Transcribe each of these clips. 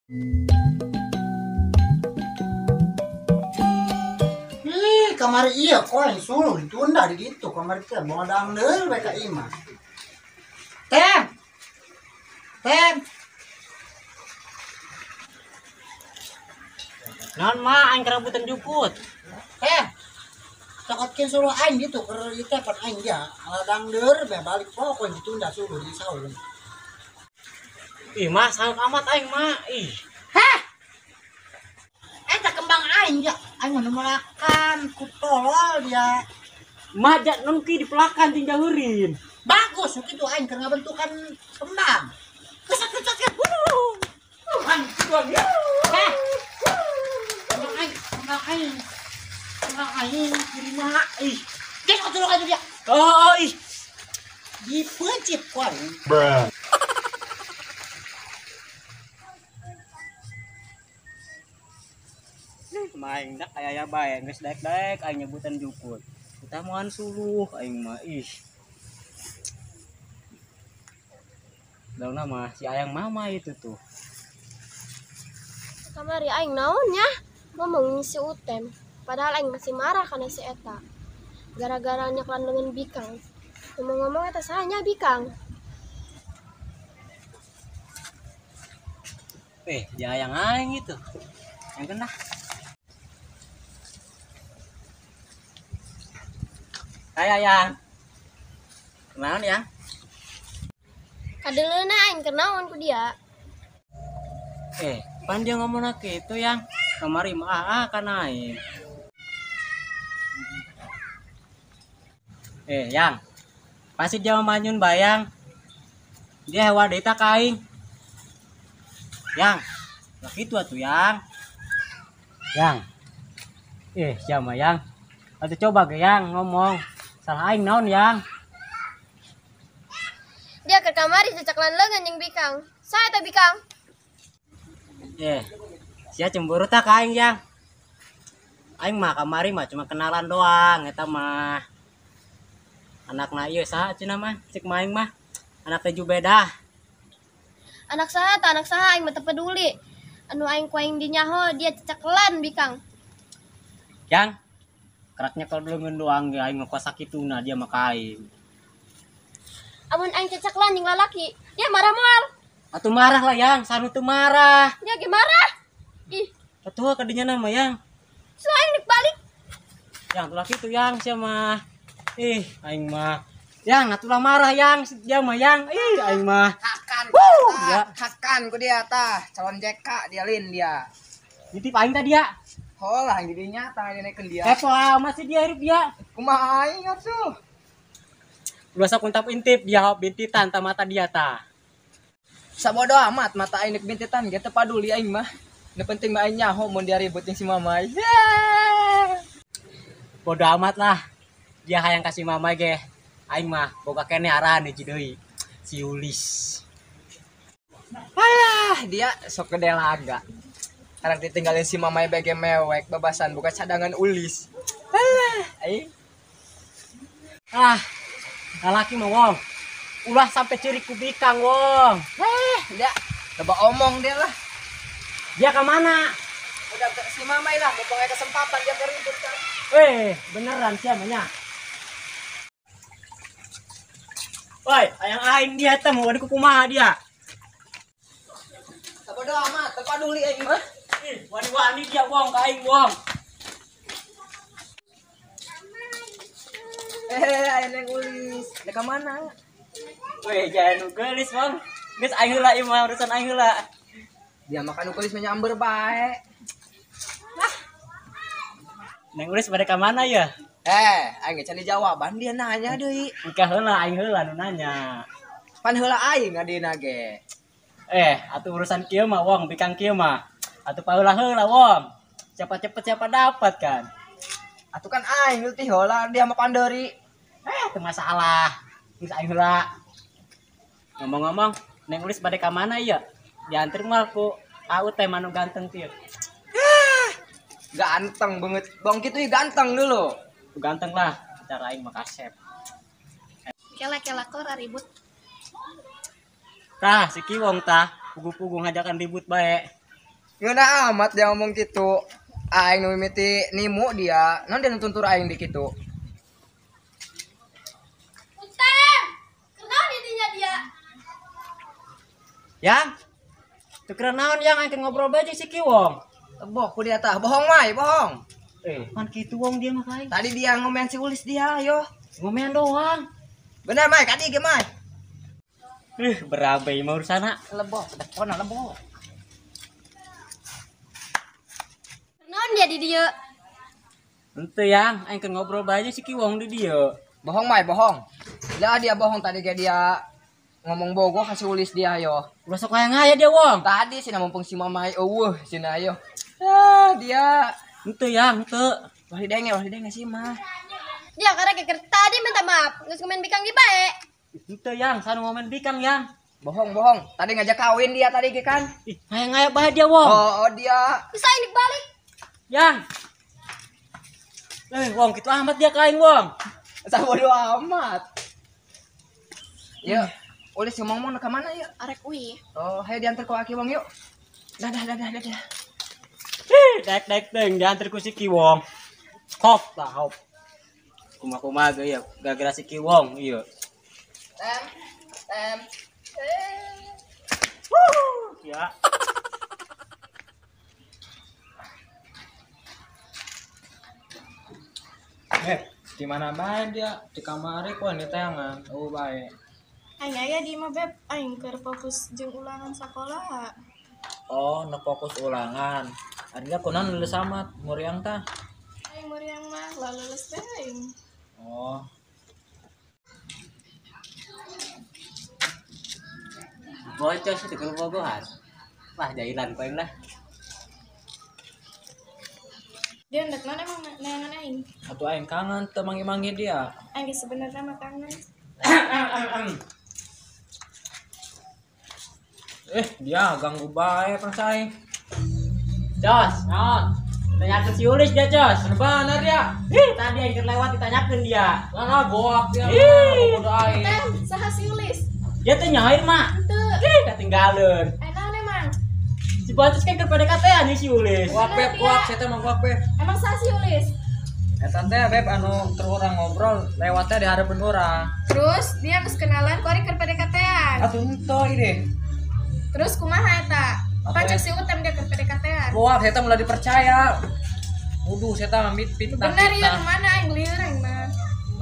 Ih, kamari iya kok yang suluh ditunda di gitu kamari teh modang deui we ka imah. Tem. Tem. Naon mah aing kerabutan jukut. Tem. Cokotkeun suluh aing gitu keur ieu teh pan aing dia. Ladang deur be balik pokok ditunda suluh di saung. Ih, mah sanggup amat aing mah. Ih. Heh. Eta kembang aing dia. Aing mah melakan ku tolol dia. Mah jak nungki dipelakan tinggal heurin. Bagus kitu aing keur ngabentukan kembang. Kesat-kesat. Heh. Kembang aing, kembang aing. Kembang aing diterima. Ih. Geus atuh ka dia. Oh, ih. Dipeuncit ku aing. Bruh. Maing dak aya bae geus daek-daek aing nyebutan jukut. Kita moan suluh aing mah ih. Dauna mah si ayang mama itu tuh. Kamari aing naon nya? Ngomong si Utem. Padahal aing masih marah karena si eta. Gara-gara nyeklan dengan bikang. Ngomong-ngomong eta sahanya bikang. Dia ayang aing itu. Yang kena. Hai ayang. Kenaon ya? Kadeleuna aing kenaon ku dia. Pan dia ngomong kitu yang kamari mah kan aing. Yang pasti dia manyun bayang. Dia hewa deui ka aing. Yang, lah kitu atuh yang. Yang. Siapa yang? Atuh coba ge yang ngomong. Salah aing naon yang? Dia ke kamari cecaklan leungeun jeung bikang. Saha eta bikang? Sia cemburu tak ka aing yang? Aing mah kamari mah cuma kenalan doang eta mah. Anakna ieu saha cenah mah? Cek mah aing mah. Anak teh Jubedah. Anak saha ta anak saha aing mah teu peduli. Anu aing ku aing dinyaho dia cecaklan bikang. Yang keraknya kalau leungeun doang ge aing mah kuasa kituna dia mah ka aing. Amun aing cecaklan jeung lalaki, dia marah moal. Atuh marah lah yang, sanu teu marah. Dia ge marah. Ih, atuh kadinya nama yang. So aing nek balik. Yang tuh laki tuh yang sia mah. Ih, aing mah. Yang atuh lah marah yang, dia mah yang. Ih, aing mah. Hakan. Ya. Hakan ku dia tah, calon JK dia lin dia. Nitip aing tadi ya. Oh lah jadi nyata ini naikkan dia. Kepo amat sih dia hidup dia. Kumaha aing atuh. Ulah sok untap intip dia hop bintitan ta mata dia ta. Sabodo amat mata aing nek bintitan ge teu paduli aing mah. Nu penting mah aing nyaho mun dia ribut jeung si mamai. Bodo amat lah. Dia hayang kasih mamai ge. Aing mah boga keneh arahan hiji deui. Si Ulis. Alah, dia sok gede laga. Karena ditinggalin si mamai bege mewek babasan buka cadangan Ulis. Alah, aing. Ah, lalaki mah wong. Ulah sampai ciri ku bikang wong. Dia coba omong dia lah. Dia ke mana? Udah ke si mamai lah, mumpung ada kesempatan dia keribut kan. Beneran siapa nya? Woi, ayang aing dia teh mau kumaha dia. Sabodo amat, teu paduli aing mah. Ih, wani-wani dia wong ka aing wong. Aya neng Ulis. Dek ka mana? Weh, jangan nu geulis wong. Geus aing heula ieu mah urusan aing heula. Dia makan ulis menyamber bae. Lah. Neng Ulis bade ka mana ya? Aing can dijawaban dia nanya deui. Engkah heula aing heula nu nanya. Pan heula aing ngadina ge. Atuh urusan kieu mah wong, bikang kieu mah. Atuh paheula heula wong. Siapa cepet siapa dapat kan. Atuh kan aing teh heula dia mah panderi. Teu masalah. Geus aing heula. Ngomong-ngomong, Neng Ulis bade ka mana ieu? Dianter mah ku AU teh manu ganteng kieu. Ganteng banget. Bang kitu ganteng dulu. Ganteng lah, cara aing mah kasep. Kela-kela kora ribut. Tah, si Kiwong tah, pugu-pugu ngajakan ribut bae. Ngeunah amat dia ngomong gitu. Aing nu mimiti nimu dia, naon dia nutuntur aing di kitu. Utem. Kunaon di dinya dia? Yang teu naon yang aing ngobrol bae jeung si Kiwong. Boh ku dia tah, bohong mah, bohong. Pan kitu wong dia mah aing. Tadi dia ngomen si Ulis dia, yo. Ngomen doang. Bener mai, kadi ge mai. Berabe mah urusana. Leboh, tekona leboh. Naon dia di dieu? Henteu yang, aing keur ngobrol bae si Kiwong di dieu. Bohong mai, bohong. Lah dia bohong tadi ge dia ngomong bogoh ka si Ulis dia yo. Ulah sok hayang aya dia wong. Tadi sina mumpung si Mamai eueuh sina yo. Ah, dia henteu yang, henteu. Wah didenge sih mah. Dia karena keker tadi minta maaf, geus ngomen bikang di bae. Henteu yang, sanu ngomen bikang yang. Bohong, bohong. Tadi ngajak kawin dia tadi ge kan. Ih, hayang aya bae dia wong. Oh, dia. Bisa ini balik. Yang. Wong kitu amat dia ka aing wong. Asa bodoh amat. Ya, Ulis ngomong mau ke mana ya? Arek uih. Oh, hayo diantar ku aki wong yuk. Dadah, dadah, dadah. Dek deng diantar ku si Kiwong. Hop lah hop. Kumaha-kumaha ge ya gara-gara si Kiwong ieu. Tem tem. Wuh, ya. Di mana bae dia? Di kamar ku diteangan. Oh bae. Aing aya di imah beb, aing keur fokus jeung ulangan sakola. Oh, nu fokus ulangan. Artinya kunaon lulus amat, muriang tah? Aing muriang mah, lah lulus teh aing. Oh. Bocor sih keur bogohan. Wah, jailan ku aing lah. Dia ndek naon emang neangan aing? Atuh aing kangen teu mangi-mangi dia. Aing sebenarnya mah kangen. Dia ganggu bae perasaan aing. Jos, naon? Ditanyakeun si Ulis dia, Jos. Bener dia. Ih, tadi aing keur lewat ditanyakeun dia. Lah goak dia. Bodoh aing. Tem, saha si Ulis? Dia teh nyair mah. Henteu. Ih, katinggaleun. Aing naon emang? Si Bocos kan keur PDKT-an si Ulis. Goak beb, goak, saya teh mah goak beb. Emang saha si Ulis? Eta teh beb anu keur urang ngobrol lewatnya di hareupeun urang. Terus dia geus kenalan ku ari keur PDKT-an. Atuh henteu ieu. Terus kumaha eta? Pan cek si Utem dia keur PDKT-an. Goak, saya teh mulai dipercaya. Uduh, saya teh amit fitnah. Bener ya mana aing lieur aing mah.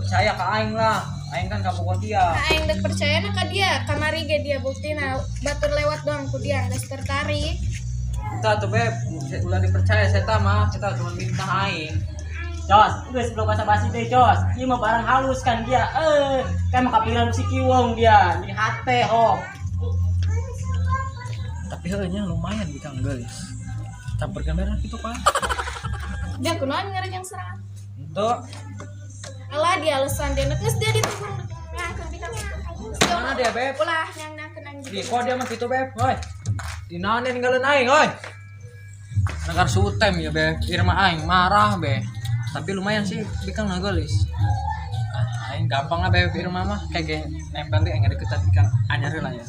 Percaya ka aing lah. Aing kan kabogoh dia. Nah, aing dek percaya na ka dia. Kamari ge dia buktina batur lewat doang ku dia geus tertarik. Entah tuh beb, ulah dipercaya saya teh mah, saya teh cuma fitnah aing. Jos, geus belum basa-basi deh, Jos. Ieu mah barang halus kan dia. Kan mah kapiran si Kiwong dia, di hate hop. Tapi heunya lumayan bikang geulis. Campur gambaran gitu, Pak. Dia kunaon ngarang yang serangan? Henteu. Alah dia alasan dia geus dia ditegur ngangkeun bikang itu. Mana dia, Beb? Ulah nyang-nyangkeun anjing. Di kok dia mah kitu, Beb? Hoi. Di naon dia ninggalin aing, hoi. Negar sutem ya, Beb. Irma aing marah, Beb. Tapi lumayan sih bikang gelis. Ah, aing gampang lah Beb Irma mah kayak ge nempel deh aing deketan bikang anyar lah ya.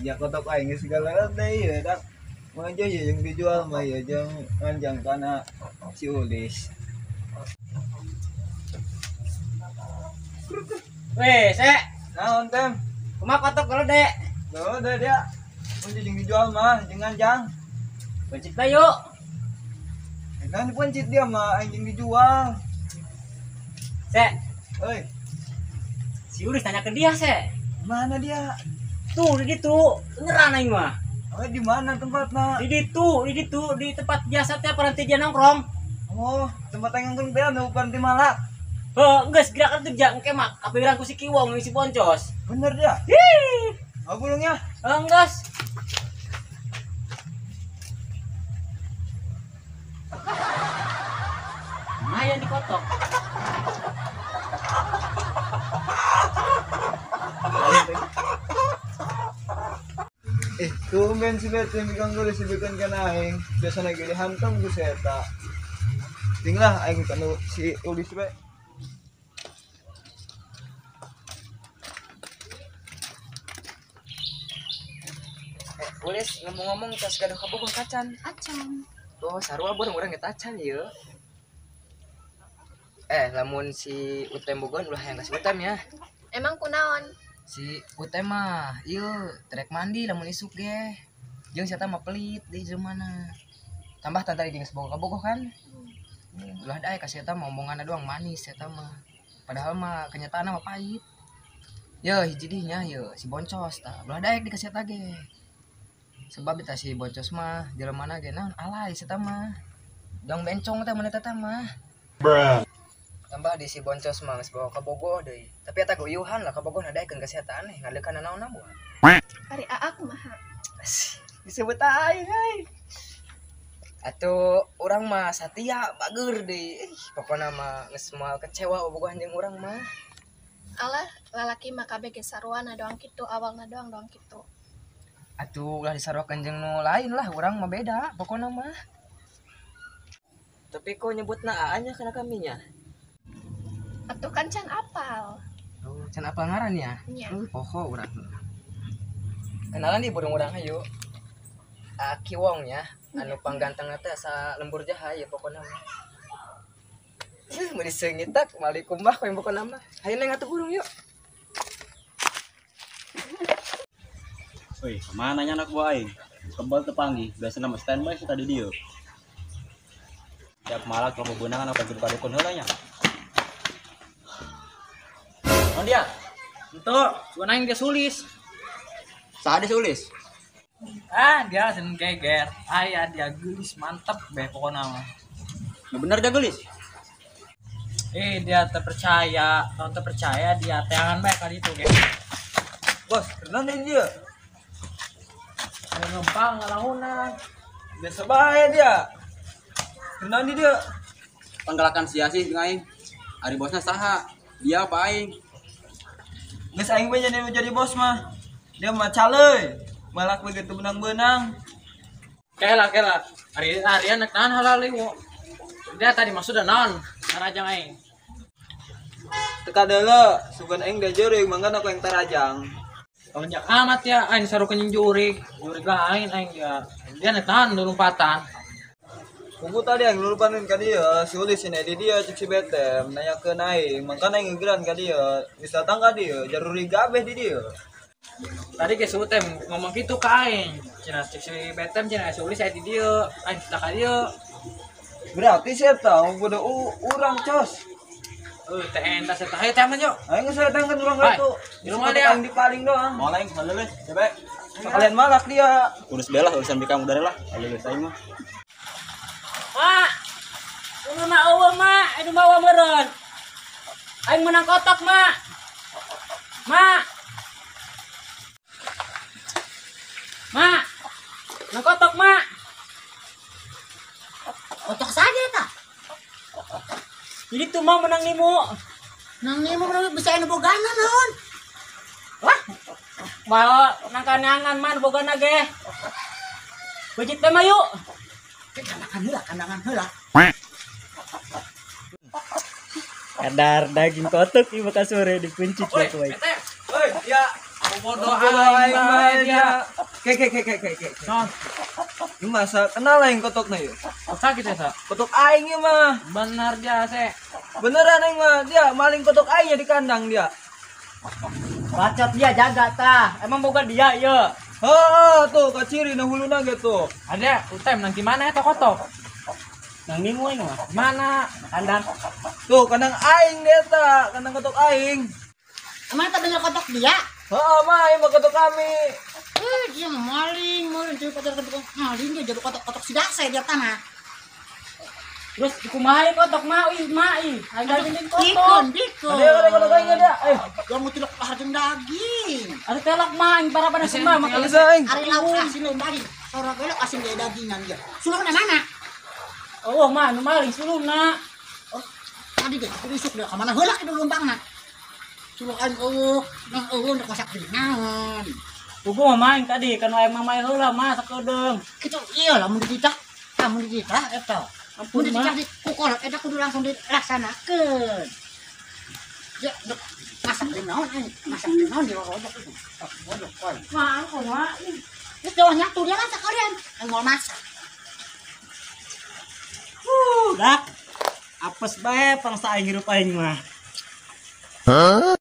Ya kotok aing segala teh ya dak. Manja ya yang dijual mah ya jeung nganjang kana si Ulis. Weh, sek. Naon tem? Kumaha kotok gede? Gede dia. Manja jeung dijual mah jeung nganjang. Pencit bae yuk. Nah, dipencit dia mah aing jeung dijual. Sek. Oi. Si Ulis tanya ke dia, sek. Mana dia? Tuh, di ditu. Beneran aing mah. Oh, di mana tempatna? Di ditu, di tempat biasa teh paranti dia nongkrong. Oh, tempat yang nongkrong teh anu paranti malak. Heuh, geus gerak atuh dia engke mah kapiran ku si Kiwong si Boncos. Bener dia? Hih. Oh, bulungnya? Heuh, geus. Lumayan dikotok. Tumben si Bete bikang geulis si bikeun kana aing. Biasana ge dihantam ku si eta. Ting lah aing kanu si Ulis bae. Ulis ngomong-ngomong tos gaduh kabogoh kacan. Acan. Oh, sarua borong urang ge tacan ieu. Lamun si Utem bogohan ulah yang kasih Utem ya. Emang kunaon? Si Utem mah ieu trek mandi lamun isuk ge. Jeung si eta mah pelit di mana. Tambah tantari jeung geus boga kabogoh kan. Ulah dae ka si eta mah omonganna doang manis eta mah. Padahal mah kenyataanna mah pahit. Ye hiji deui nya ye si Boncos tah. Ulah daek dikasih eta ge. Sebab eta si Boncos mah jelemana ge naon alay si eta mah. Dong bencong teh mun eta mah. Bruh. Tambah di si Boncos mah geus bawa kabogoh deui. Tapi eta geuyuhan lah kabogoh nadaekeun ka si eta aneh ngadeukan naon-naon buat. Ari aa kumaha? Disebut aing euy. Atuh urang mah satia bager deui. Pokona mah geus moal kecewa bobogohan jeung urang mah. Alah, lalaki mah kabeh ge saruana doang kitu, awalna doang doang kitu. Atuh ulah disaruakeun jeung nu lain lah, urang mah beda pokona mah. Tapi kok nyebutna aa nya kana kami nya? Atuh kan can apal. Oh, can apal ngaran ya? Nya. Poho urang. Kenalan di burung urang hayu. Aki Wong ya, anu panggantengna teh asa lembur jaha ya pokona mah. Meuni seungit tak malikum mah koe pokona mah. Hayu neng atuh burung yuk. Woi, kemana nya anak buah aing? Kebal teu panggih, biasana mah standby sih tadi dieu. Tiap malam kalau bebenangan apa buka dukun heula nya. Oh dia. Entuk, cuman aing dia sulis. Saha dia sulis? Ah, dia seneng geger. Aya dia gelis mantep be pokona mah. Bener dia gelis? Dia terpercaya, kalau terpercaya dia teangan bae kali itu ge. Bos, kenal dia. Ngempang ngalahunan. Biasa bae dia. Kenal dia. Panggalakan sia sih jeung aing. Ari bosna saha? Dia apa aing? Geus aing we jadi bos mah. Dia mah caleuy. Malak begitu benang-benang. Kela. Ari anak naon halal wo. Dia tadi maksudna naon? Tarajang aing. Teka deuleu, sugan aing da jurig mangga aku yang tarajang. Banyak amat ya, aing sarukeun jeung jurig. Jurig lain aing dia. Dia nek naon lompatan. Kuku tadi yang lulupanin ka dia, si Ulis ini di dia cek si Betem, nanyakeun aing, mangkana aing ngegeran ka dia, geus datang ka dia, jaruri gabeh di dia. Tadi ke si Utem ngomong gitu ka aing. Cenah cek si Betem cenah si Ulis aya di dieu, aing teh ka dieu. Berarti si eta bodoh urang cos. Teh entas eta hayu teh mah yuk. Aing geus datangkeun urang ka itu. Di rumah dia. Aing dipaling doang. Moal aing haleuleus, coba. Sekalian malak dia. Urus belah urusan bikang udara lah. Haleuleus aing mah. Mak, ini mak eueuh mak, ini mawa meureun. Aing menang kotok mak. Mak. Mak. Menang kotok mak. Kotok saja ta. Jadi tuh mah menang nimu. Menang nimu menang bisa anu bogana naon? Wah. Mau nang kanangan mah bogana ge. Bejit teh mah yuk. Kandangan heula. Kadar daging kotok ieu bakal sore dipuncit ya kowe. Oi, ya. Bodoh aing bae dia. Ke. Son. Ieu masa kenal aing kotokna ieu. Sakit eta. Kotok aing ieu mah. Bener dia se. Beneran aing mah dia maling kotok aing di kandang dia. Bacot dia jaga tah. Emang boga dia ieu. Heeh, tuh kaciri na huluna gitu. Ada Utem nang di mana eta kotok? Nang nimu aing mah. Mana? Kandang. Tuh kandang aing dia ta, kandang kotok aing. Emang tak bener kotok dia? Heeh, mah aing mah kotok kami. Dia maling, maling jadi kotok maling dia jadi kotok-kotok si dasa dia tanah. Terus kumaha kotok mah ih mah ih. Aing daging kotok. Bikun. Ada kotok aing ada. Gua mau tilok harga daging. Ada telak mah aing para pada semua mah. Ari lauk asin lain daging. Sorok elok asin dia dagingan dia. Suluna mana? Oh mah nu maling suluna. Oh, tadi ge isuk dia ka mana heula kitu lumpangna. Suluk aing eueuh, nang eueuh nu kosak deui naon. Pugu mah main tadi kan aing mah main heula mah sakedeung. Kitu ieu lamun dititah, lamun dititah eta. Ampun dititah di kukolot eta kudu langsung dilaksanakeun. Ya, masak deui naon aing, masak deui naon di rodok itu. Rodok koy. Mah kumaha? Geus jauh Oh nyatu dia lah sekalian. Aing moal maksa. Dak. Apes bae pangsa aing hirup aing mah. Huh?